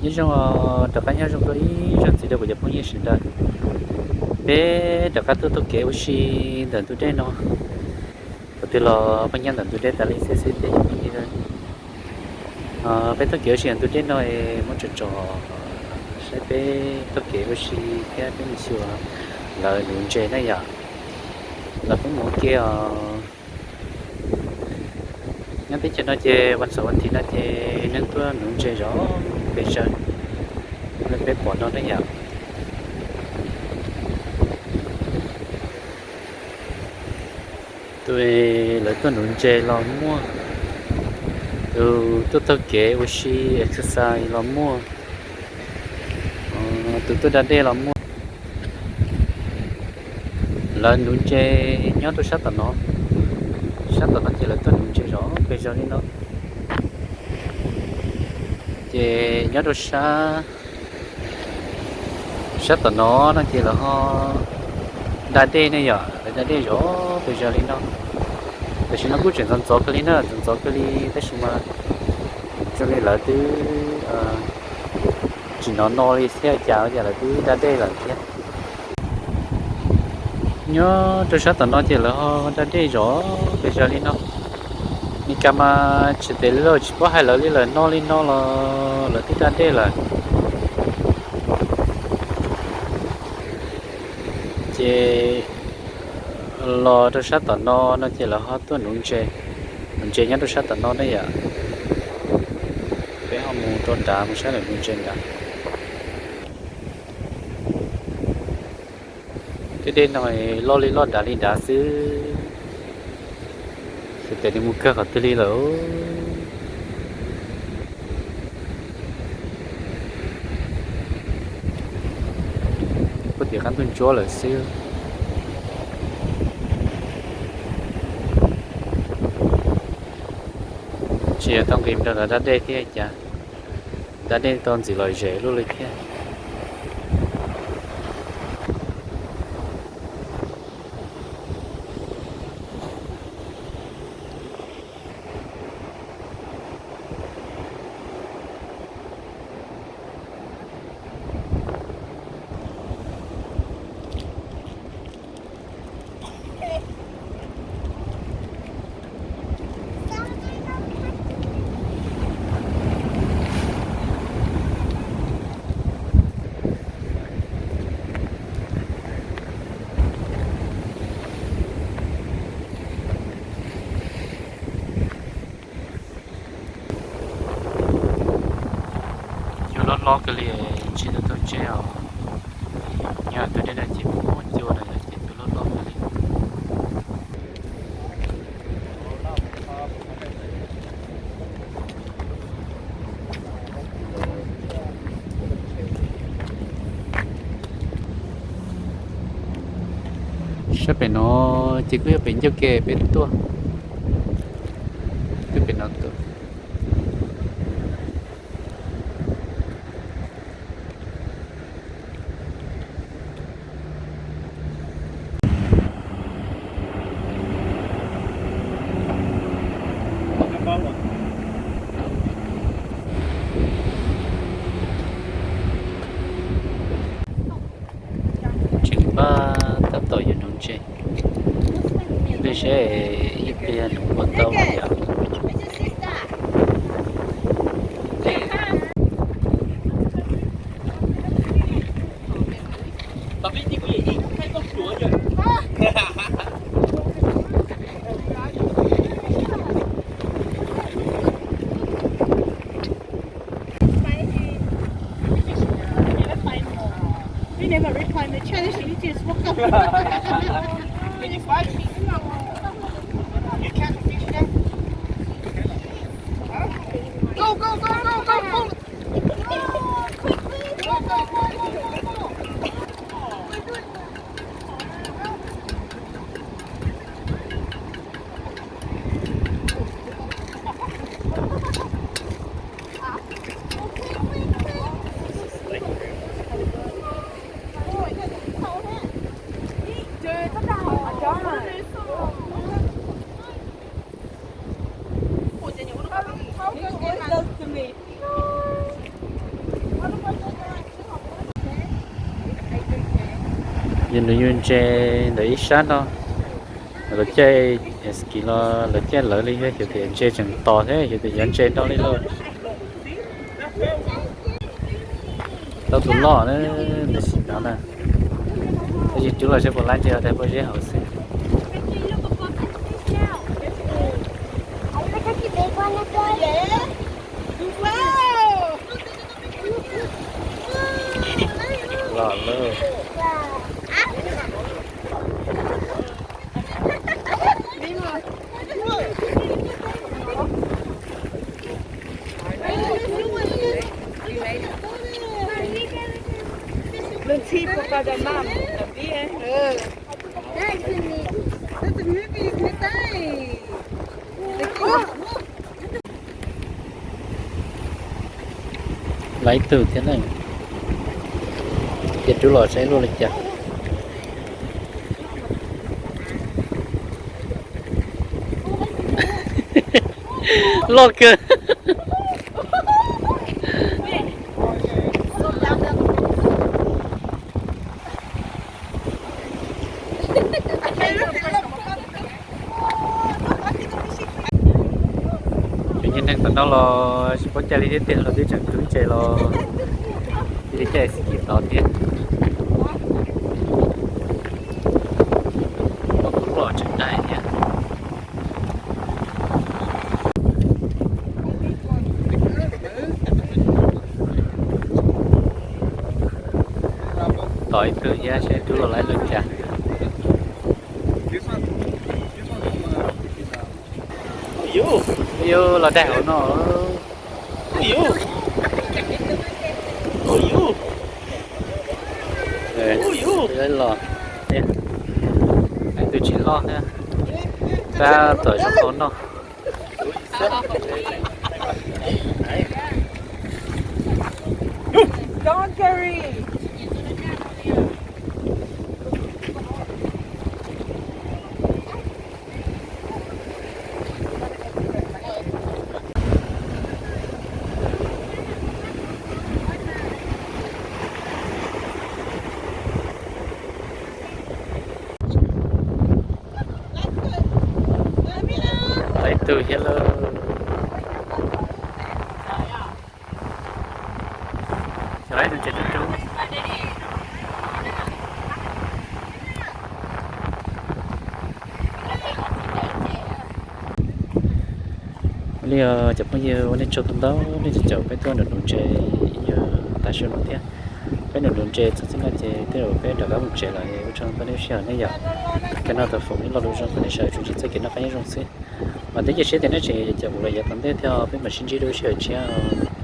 Nyob zoo, rov qab nyob zoo rau ib zaug ntxiv rau kuv cov phooj ywg sawv daws. Peb rov qab tuaj taug kev ua si ntawm ntug dej no. Qhov twg los peb nyob ntawm ntug dej tas li xwb xwb thiab cov phooj ywg. Peb taug kev ua si ntawm ntug dej no es muab tsom tsom saib peb taug kev ua si thiab peb mus xyuas lawv nuv ntses na yom. Los peb mus ua ke os. Nyob teb chaws no ces vas xaum vas thiv no ces neeg tuaj nuv ntses zov pes zaws li peb pom no ne yom. Tus lawv tuaj nuv ntses los muaj, tus tuaj taug kev ua si exercise los muaj, tus tuaj da dej los muaj. Lawv nuv ntses nyob rau sab tom no, sab tom no ces lawv tuaj nuv ntses zov pes zaws li no. Ces nyob rau sab, sab tom no no ces lawv ho da dej ne yom, lawv da dej zov pes zaws li no. Tam sim no kuj tseem ntxov ntxov kawg li na, ntxov ntxov kawg li tab sis mas zoo li lawv twb tsis hnov no li thiab cas ces lawv twb da dej lawm thiab. Nyob rau sab tom no ces lawv ho da dej zov pes zaws li no. Mis kas mas tsis tes li lawm, tsis paub hais lawv li lawm, no li no los lawv twb da dej lawm. Ces los rau sab tom no no ces lawv ho tuaj nuv ntses, nuv ntses nyob rau sab tom no ne yom. Peb ho mus rau nrad mus saib lawv nuv ntses nrad. Tej dej no loj li loj dav li dav xwb, xyov tes nws mus kawg qhov twg li lawm. Puag tim qab ntug ntsuab lawm xwb. Tsis yog tau nqis rau nrad da dej thiab cas, da dej tau ntxim lom zem luaj li thiab. Cua loj loj kawg li, tsis tau taug ntses os. Nyob tus dej no ces muaj cua no ces cua loj loj kawg li. Sab pem no ces kuj yog pem ncauj ke peb tuaj, twb pem no tuaj. Tseem npaj tab tom yuav nuv ntses, npaj seb ib pliag nuv puas tau yom. You never recline the chair, you just walk up. Can you find me? You catch a fish there? Go, go, go, go, go, go! Quickly! Go, go, go, go, go, go! Nws yug ntses ntawm ib sab no, lawv caij ski los lawv caij lawv li, xyov tias ntses tseem tos thiab xyov tias yuav ntses nrau li lauj. Tau tus loj na, tab sis no na, tab sis cub los saib puas laib ntses, los tias puas zeb hauv xwb. Los lawm. Lawv ib tug thiab na, ces rub los saib luaj li cas. Loj kawg. Cov niag neeg tom no los tsis paub cai li thiab tiag, los twb tseem cub ntses los cia li caij ski tod thiab. Loj tseem dai thiab. Tos ib tug thiab seb rub los laib li cas. Yus los daig hauv no. Yus, yus, los, tus tsis loj thiab, tab tom zoo hauv no. Tau ib tug thiab lawm. Xyov ib tug ntses rub rub. Ua li cov phooj ywg, ua nej tsaug ntau ntau nej caum peb tuaj nram nuv ntses ib nyuag tav su no thiab. Peb nram nuv ntses txog txij no ces tej zaum peb rov qab mus tsev lawm, ua tsaug ntau nej sij hawm nej yom. Cov no tau foom ib lo lus zoo kom nej sawv daws tsuas tsis txoj kev noj qab nyob zoo xwb. Mas twb cia siab tias nej tseem caum kuv los yav tom ntej thiab, peb mam sib ntsib rau lub sij hawm tshiab os.